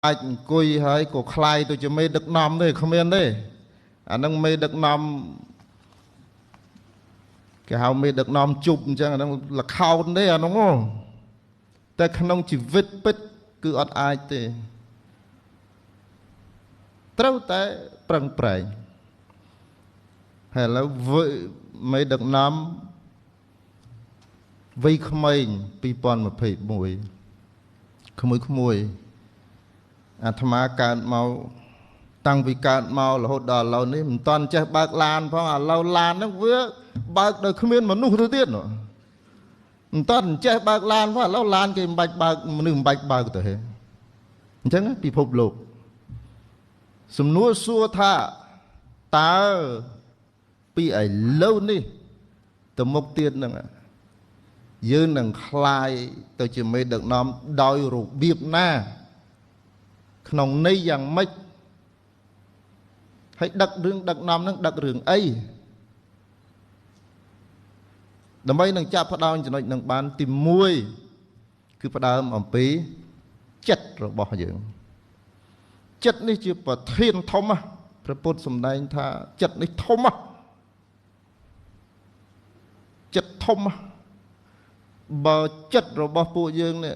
អាចអង្គុយហើយក៏คล้ายទៅជាមេដឹកនាំទេគ្មានទេអានឹងមេដឹកនាំគេហៅមេដឹកនាំជប់អញ្ចឹងអានឹងលខោនទេអានោះតែក្នុងជីវិតពិតគឺអត់អាចទេត្រូវតែប្រឹងប្រែងហើយឥឡូវមេដឹកនាំវ័យក្មេង2021ក្មួយៗអាត្មាកើតមកតាំងពីកើតមករហូតដល់ឥឡូវនេះមិនតាន់ចេះបើកឡានផងឥឡូវឡានហ្នឹងវាបើកដោយគ្មានមនុស្សទៅទៀតមិនតាន់ចេះបើកឡានផងឥឡូវឡានគេមិនបាច់បើកមនុស្សមិនបាច់បើកទៅហេអញ្ចឹងពិភពលោកសំណួរសួរថាតើពីឥឡូវនេះទៅមុខទៀតហ្នឹងយើងនឹងคล้ายទៅជាមេដឹកនាំដោយរបៀបណាក្នុងន័យយ៉ាងម៉េចហើយដឹករឿងដឹកនាំនឹងដឹករឿងអីដើម្បីនឹងចាប់ផ្ដើមចំណុចនឹងបានទី1គឺផ្ដើមអំពីចិត្តរបស់យើងចិត្តនេះជាប្រធានធំព្រះពុទ្ធសម្ដែងថាចិត្តនេះធំចិត្តធំបើចិត្តរបស់ពួកយើងនេះ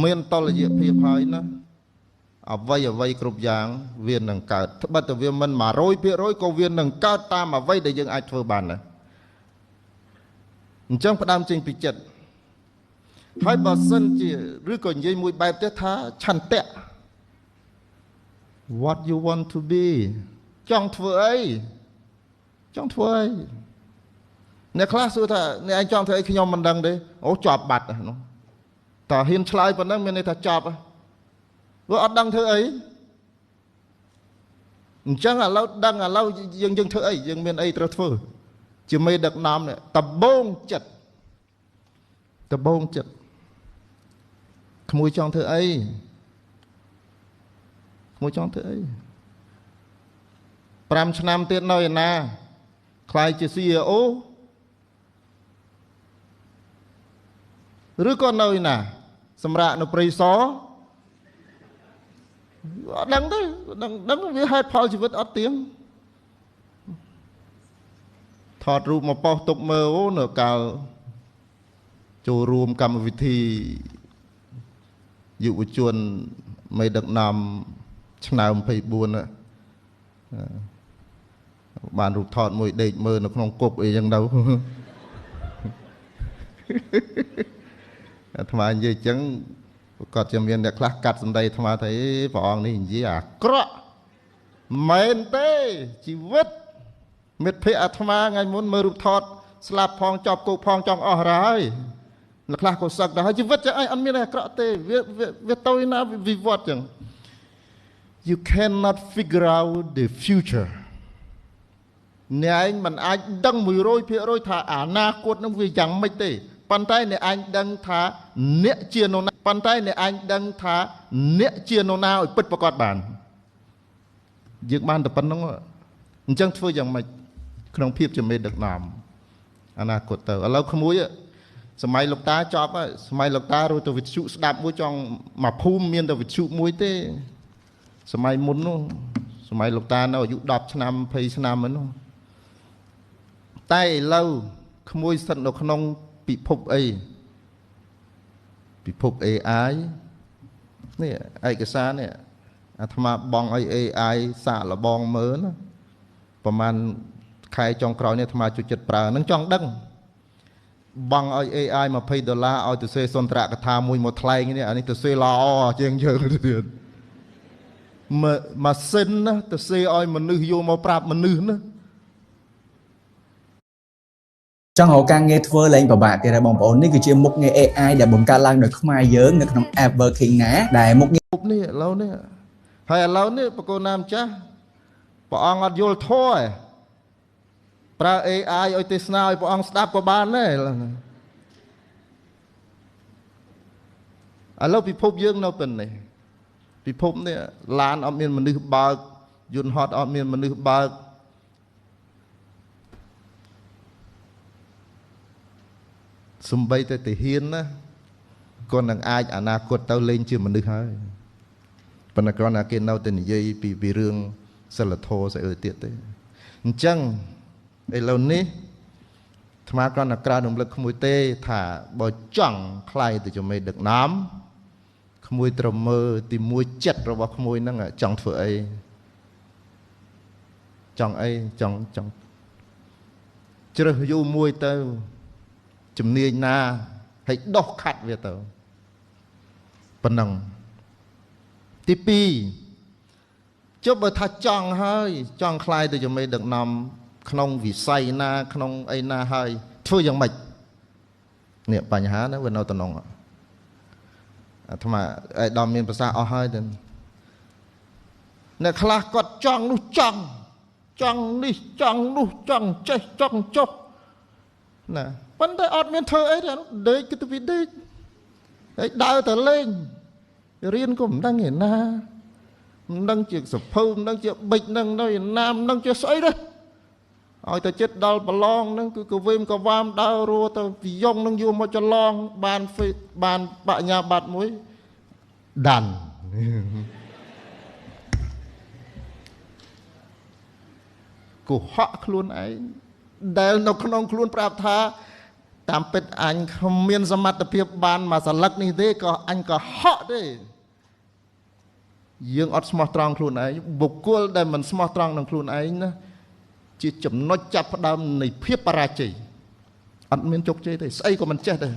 មានតលយៈភាពហើយណាអ្វីអ្វីគ្រប់យ៉ាងវានឹងកើតត្បិតតែវាមិន100%ក៏វានឹងកើតតាមអ្វីដែលយើងអាចធ្វើបានដែរអញ្ចឹងផ្ដើមចេញពីចិត្តហើយបើសិនជាឬក៏និយាយមួយបែបទៀតថាឆន្ទៈ what you want to be ចង់ធ្វើអីចង់ធ្វើអីអ្នកខ្លះសួរថាអ្នកឯងចង់ធ្វើអីខ្ញុំមិនដឹងទេអូចប់បាត់នោះតើហ៊ានឆ្លើយប៉ុណ្ណឹងមានន័យថាចប់វាអត់ដឹងធ្វើអីអញ្ចឹងឥឡូវដឹងឥឡូវយើងយើងធ្វើអីយើងមានអីត្រូវធ្វើជាមេដឹកនាំនេះដបងចិត្តដបងចិត្តក្មួយចង់ធ្វើអីក្មួយចង់ធ្វើអី5ឆ្នាំទៀតនៅឯណាក្លាយជា CEO ឬក៏នៅឯណាសម្រាប់នៅព្រៃសរអត់ដឹងទេដឹងវាហេតុផលជីវិតអត់ទៀងថតរូបមកប៉ោះទុកមើលអូនៅកាលចូលរួមកម្មវិធីយុវជនមេដឹកនាំឆ្នាំ24បានរូបថតមួយដេកមើលនៅក្នុងគុកអីចឹងទៅអាត្មានិយាយចឹងប្រកាសជាមានអ្នកខ្លះកាត់សម្ដីអាត្មាថាអេព្រះអង្គនេះនិយាយអាក្រក់មែនទេជីវិតមិត្តភក្តិអាត្មាថ្ងៃមុនមើលរូបថតស្លាប់ផងចប់គុកផងចង់អស់ហើយអ្នកខ្លះក៏សឹកដែរហើយជីវិតចឹងអីអត់មានអាក្រក់ទេវាទៅណាវិវត្តចឹង You cannot figure out the future អ្នកឯងមិនអាចដឹង100%ថាអនាគតនឹងវាយ៉ាងម៉េចទេប៉ុន្តែអ្នកឯងដឹងថាអ្នកជានរណាប៉ុន្តែអ្នកឯងដឹងថាអ្នកជានរណាឲ្យពិតប្រាកដបានយើងបានតែប៉ុណ្្នឹងអញ្ចឹងធ្វើយ៉ាងម៉េចក្នុងភាពជាមេដឹកនាំអនាគតទៅឥឡូវក្មួយសម័យលោកតាចប់ហើយសម័យលោកតារត់ទៅវិទ្យុស្ដាប់មួយចង់មួយភូមិមានតែវិទ្យុមួយទេសម័យមុននោះសម័យលោកតានៅអាយុ10ឆ្នាំ20ឆ្នាំហ្នឹងតែឥឡូវក្មួយស្ថិតនៅក្នុងពិភពអីពិភព AI នេះឯកសារនេះអាត្មាបងឲ្យ AI សាកល្បងមើលណាប្រហែលខែចុងក្រោយនេះអាត្មាជួយចិត្តប្រើនឹងចង់ដឹងបងឲ្យ AI $20ឲ្យទៅសេសុន្ទរកថាមួយមកថ្លែងនេះអានេះទៅសេល្អជាងយើងទៀតម៉ាស៊ីនណាទៅសេឲ្យមនុស្សយកមកប្រាប់មនុស្សណាចង់រកការងារធ្វើលែងពិបាកទៀតហើយបងប្អូននេះគឺជាមុខងារ AI ដែលបង្កើតឡើងដោយខ្មែរយើងនៅក្នុង app Working ណាដែលមុខងារ នេះឥឡូវនេះហើយឥឡូវនេះប្រគល់ណាម្ចាស់ព្រះអង្គអត់យល់ធម៌ទេប្រើ AI ឲ្យទេសនាឲ្យព្រះអង្គស្ដាប់ក៏បានដែរឥឡូវពិភពយើងនៅប៉ុណ្ណេះពិភពនេះឡានអត់មានមនុស្សបើកយន្តហោះអត់មានមនុស្សបើកសំបីតែទាហានណាក៏នឹងអាចអនាគតទៅលេងជាមនុស្សហើយ ប៉ុន្តែគ្រាន់តែគេនៅតែនិយាយពីរឿងសិលធម៌ស្អីទៀតទេអញ្ចឹងឥឡូវនេះអាត្មាគ្រាន់តែក្រើនរំលឹកក្មួយទេថាបើចង់ក្លាយទៅជាមេដឹកនាំក្មួយត្រូវមើលទីមួយចិត្តរបស់ក្មួយហ្នឹងចង់ធ្វើអីចង់អីចង់ចង់ជ្រើសយូរមួយទៅជំនាញណាហើយដោះខាត់វាទៅប៉ុណ្ណឹងទី2ចុះបើថាចង់ហើយចង់ក្លាយទៅជាមេដឹកនាំក្នុងវិស័យណាក្នុងអីណាហើយធ្វើយ៉ាងម៉េចនេះបញ្ហាណាវានៅតំណងអាត្មាឯដល់មានប្រសាសន៍អស់ហើយទៅអ្នកខ្លះគាត់ចង់នោះចង់ចង់នេះចង់នោះចង់ចេះចង់ចុះណាប៉ុន្តែអត់មានធ្វើអីទេដេកគឺទៅវាដេកហើយដើរទៅលេងរៀនក៏មិនដឹងឯណាមិនដឹងជាសភៅមិនដឹងជាបិចនឹងនៅឯណាមិនដឹងជាស្អីទេឲ្យទៅចិត្តដល់ប្រឡងហ្នឹងគឺកវេមកវាមដើររួទៅវិយងនឹងយកមកច្រឡងបានបានបញ្ញាបត្រមួយដាន់កុហកខ្លួនឯងដែលនៅក្នុងខ្លួនប្រាប់ថាតាមពិតអញគ្មានសមត្ថភាពបានមួយសន្លឹកនេះទេក៏អញក៏ហក់ទេយើងអត់ស្មោះត្រង់ខ្លួនឯងបុគ្គលដែលមិនស្មោះត្រង់នឹងខ្លួនឯងណាជាចំណុចចាប់ផ្ដើមនៃភាពបរាជ័យអត់មានជោគជ័យទេស្អីក៏មិនចេះដែរ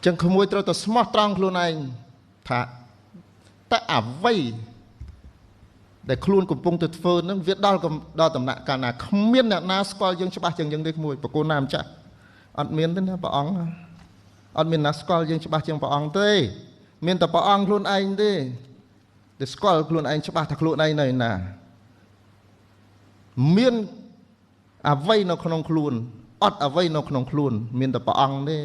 ចឹងក្មួយត្រូវតែស្មោះត្រង់ខ្លួនឯងថាតើអ្វីដែលខ្លួនកំពុងទៅធ្វើហ្នឹងវាដល់ដល់ដំណាក់កាលណាគ្មានអ្នកណាស្គាល់យើងច្បាស់ជាងយើងទេក្មួយប្រគល់ណាម្ចាស់អត់មានទេណាព្រះអង្គអត់មានណាស្គាល់យើងច្បាស់ជាងព្រះអង្គទេមានតែព្រះអង្គខ្លួនឯងទេដែលស្គាល់ខ្លួនឯងច្បាស់ថាខ្លួនឯងនៅណាមានអ្វីនៅក្នុងខ្លួនអត់អ្វីនៅក្នុងខ្លួនមានតែព្រះអង្គទេ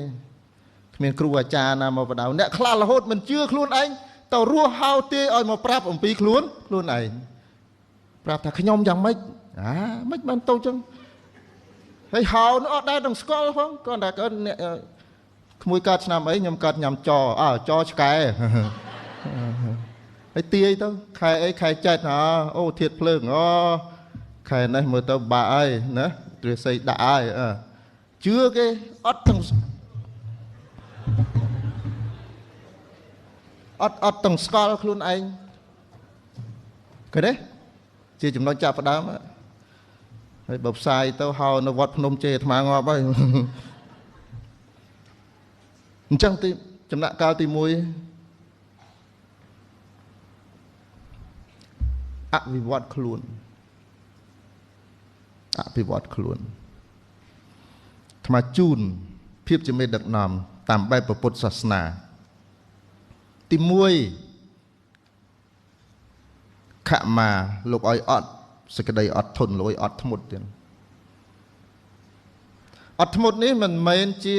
គ្មានគ្រូអាចារ្យណាមកបដៅអ្នកខ្លះរហូតមិនជឿខ្លួនឯងទៅរស់ហៅទេឲ្យមកប្រាប់អំពីខ្លួនខ្លួនឯងប្រាប់ថាខ្ញុំយ៉ាងម៉េចអាម៉េចបានទៅចឹងហើយហៅនោះអត់ដែរនឹងស្គាល់ផងគ្រាន់តែគាត់អ្នកក្មួយកើតឆ្នាំអីខ្ញុំកើតញ៉ាំចអើចឆ្កែហើយទាយទៅខែអីខែចិត្តអអូធាតភ្លើងអូខែនេះមើលទៅបាក់ហើយណាទ្រេសីដាក់ហើយជឿគេអត់ទាំងអត់ទាំងស្គាល់ខ្លួនឯងឃើញទេជាចំណុចចាប់ផ្ដើមហើយបើផ្សាយទៅហៅនៅវត្តភ្នំជេរអាត្មាងាប់ហើយអញ្ចឹងទីចំណាក់កាលទី1អវិវត្តខ្លួនអភិវឌ្ឍខ្លួនអាត្មាជូនភាពជាមេដឹកនាំតាមបែបពុទ្ធសាសនាទី1ខមាលោកឲ្យអត់សេចក្តីអត់ធន់លោកឲ្យអត់ធ្មត់ទៀតអត់ធ្មត់នេះមិនមែនជា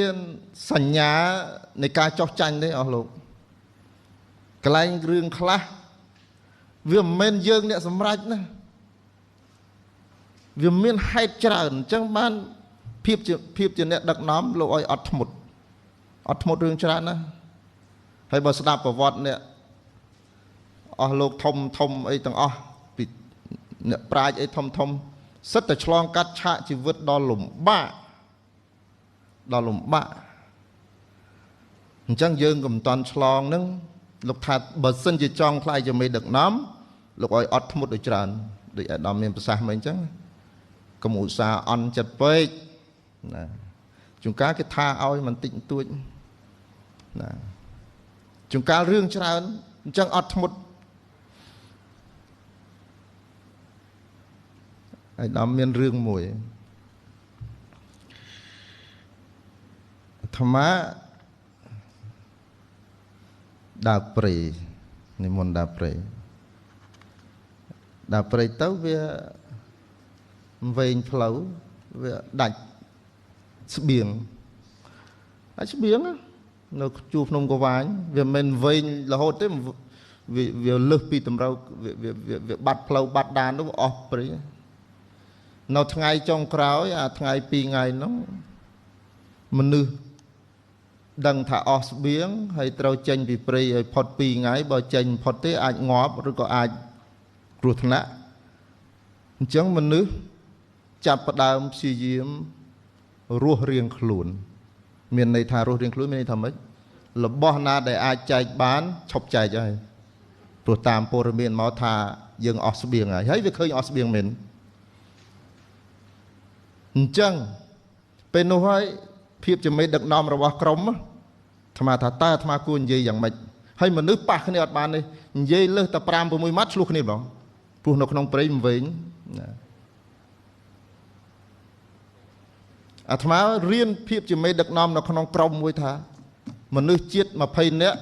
សញ្ញានៃការចោះចាញ់ទេអស់លោកកន្លែងរឿងខ្លះវាមិនមែនយើងអ្នកសម្រេចណាវាមានហេតុច្រើនអញ្ចឹងបានភាពជាអ្នកដឹកនាំលោកឲ្យអត់ធ្មត់អត់ធ្មត់រឿងច្រើនណាហើយបើស្ដាប់ប្រវត្តិអ្នកអស់លោកធំធំអីទាំងអស់ពីអ្នកប្រាជ្ញអីធំធំសិតតែឆ្លងកាត់ឆាកជីវិតដ៏លំបាកដល់លំបាកអញ្ចឹងយើងកុំតន់ឆ្លងហ្នឹងលោកថាបើសិនជាចង់ខ្លាយជាមេដឹកនាំលោកឲ្យអត់ធ្មត់ឲ្យច្រើនដូចអាដាមមានប្រសាសន៍មកអញ្ចឹងកុំឧស្សាហ៍អន់ចិត្តពេកណាជួនកាលគេថាឲ្យមិនតិចបន្តួចណាជួនកាលរឿងច្រើនអញ្ចឹងអត់ធ្មត់អាដាមមានរឿងមួយអាត្មាដើរព្រៃនិមន្តដើរព្រៃដើរព្រៃទៅវាវែងផ្លូវវាដាច់ស្បៀងដាច់ស្បៀងនៅជួរភ្នំកវ៉ាញវាមិនវែងរហូតទេវាលើសពីតម្រូវវាបាត់ផ្លូវបាត់ដាននោះអស់ព្រៃនៅថ្ងៃចុងក្រោយអាថ្ងៃ2ថ្ងៃនោះមនុស្ស ដឹងថាអស់ស្បៀងហើយត្រូវចេញពីព្រៃឲ្យផុត2ថ្ងៃបើចេញផុតទេអាចងាប់ឬក៏អាចគ្រោះថ្នាក់អញ្ចឹងមនុស្សចាប់ផ្ដើមព្យាយាមរស់រៀងខ្លួនមានន័យថារស់រៀងខ្លួនមានន័យថាម៉េចរបស់ណាដែលអាចចែកបានឈប់ចែកហើយព្រោះតាមព័ត៌មានមកថាយើងអស់ស្បៀងហើយហើយវាឃើញអស់ស្បៀងមែនអញ្ចឹងពេលនោះហើយភាពជាមេដឹកនាំរបស់ក្រុមអាត្មាថាតើអាត្មាគួរនិយាយយ៉ាងម៉េចហើយមនុស្សប៉ះគ្នាអត់បានទេនិយាយលើសតែ5 6ម៉ាត់ឆ្លោះគ្នាហ្មងព្រោះនៅក្នុងព្រៃមិនវិញណាអាត្មារៀនភាពជាមេដឹកនាំនៅក្នុងក្រុមមួយថាមនុស្សជាតិ20នាក់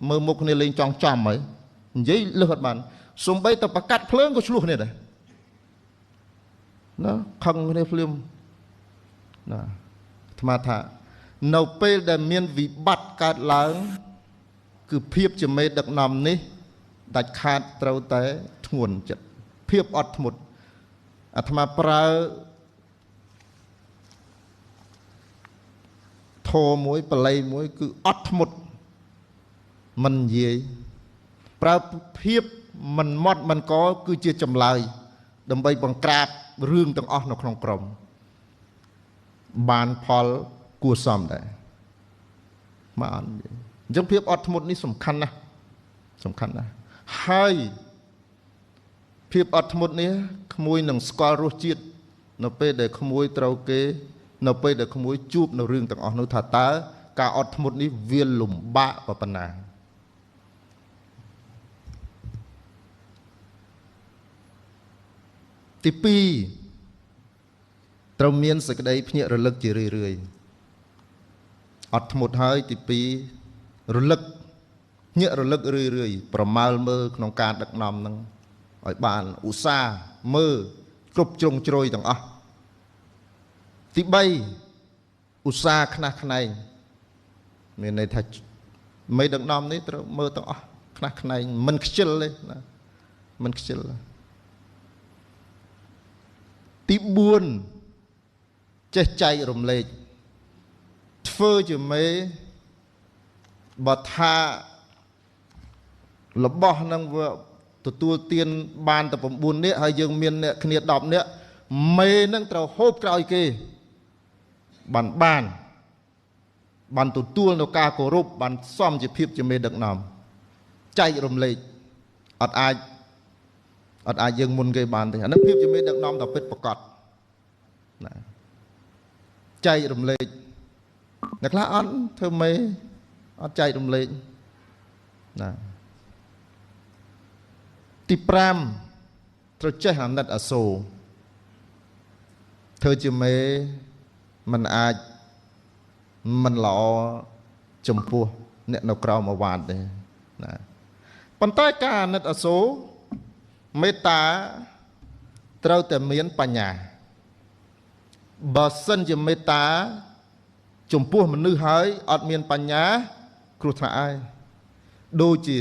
មើលមុខគ្នាលេងចង់ចំហើយនិយាយលើសអត់បានសំបីតែប្រកាត់ភ្លើងក៏ឆ្លោះគ្នាដែរណាខឹងគ្នាភ្លាមណាអាត្មាថានៅពេលដែលមានវិបត្តិកើតឡើងគឺភាពជាមេដឹកនាំនេះដាច់ខាតត្រូវតែធ្ងន់ចិត្តភាពអត់ធ្មត់អាត្មាប្រើធម៌មួយបល័យមួយគឺអត់ធ្មត់មិននិយាយប្រើភាពមិនម៉ត់មិនកគឺជាចម្លើយដើម្បីបង្ក្រាបរឿងទាំងអស់នៅក្នុងក្រុមបានផលគួរសមដែរមកអត់អញ្ចឹងភាពអត់ធ្មត់នេះសំខាន់ណាស់សំខាន់ណាស់ហើយភាពអត់ធ្មត់នេះក្មួយនឹងស្គាល់រសជាតិនៅពេលដែលក្មួយត្រូវគេនៅពេលដែលក្មួយជួបនៅរឿងទាំងអស់នោះថាតើការអត់ធ្មត់នេះវាលំបាកប៉ុណ្ណាទី2ត្រូវមានសេចក្តីភ្ញាក់រលឹកជារឿយៗអត់ធ្មត់ហើយទី2រលឹកភ្ញាក់រលឹករឿយៗប្រមាលមើលក្នុងការដឹកនាំនឹងឲ្យបានឧស្សាហ៍មើលគ្រប់ជ្រុងជ្រោយទាំងអស់ទី3ឧស្សាហ៍ខ្នះខ្នែងមានន័យថាមេដឹកនាំនេះត្រូវមើលទាំងអស់ខ្នះខ្នែងមិនខ្ជិលទេណាមិនខ្ជិលទី4ចេះចែករំលែកធ្វើជាមេបើថារបស់នឹងវាទទួលទានបានតែ9នាក់ហើយយើងមានអ្នកគ្នា10នាក់មេនឹងត្រូវហូបក្រោយគេបានបានទទួលនៅការគោរពបានសមជាភាពជាមេដឹកនាំចែករំលែកអត់អាចយើងមុនគេបានទេអានេះភាពជាមេដឹកនាំដ៏ពិតប្រាកដណាចែករំលែកអ្នកខ្លះអត់ធ្វើមេអត់ចែករំលែកណាទី5ត្រូវចេះអាណិតអាសូរធ្វើជាមេមិនអាចមិនល្អចំពោះអ្នកនៅក្រោមអាវ៉ាតទេណាប៉ុន្តែការអាណិតអាសូរមេត្តាត្រូវតែមានបញ្ញាបើសិនជាមេត្តាចំពោះមនុស្សហើយអត់មានបញ្ញាគ្រោះថ្នាក់ហើយដូចជា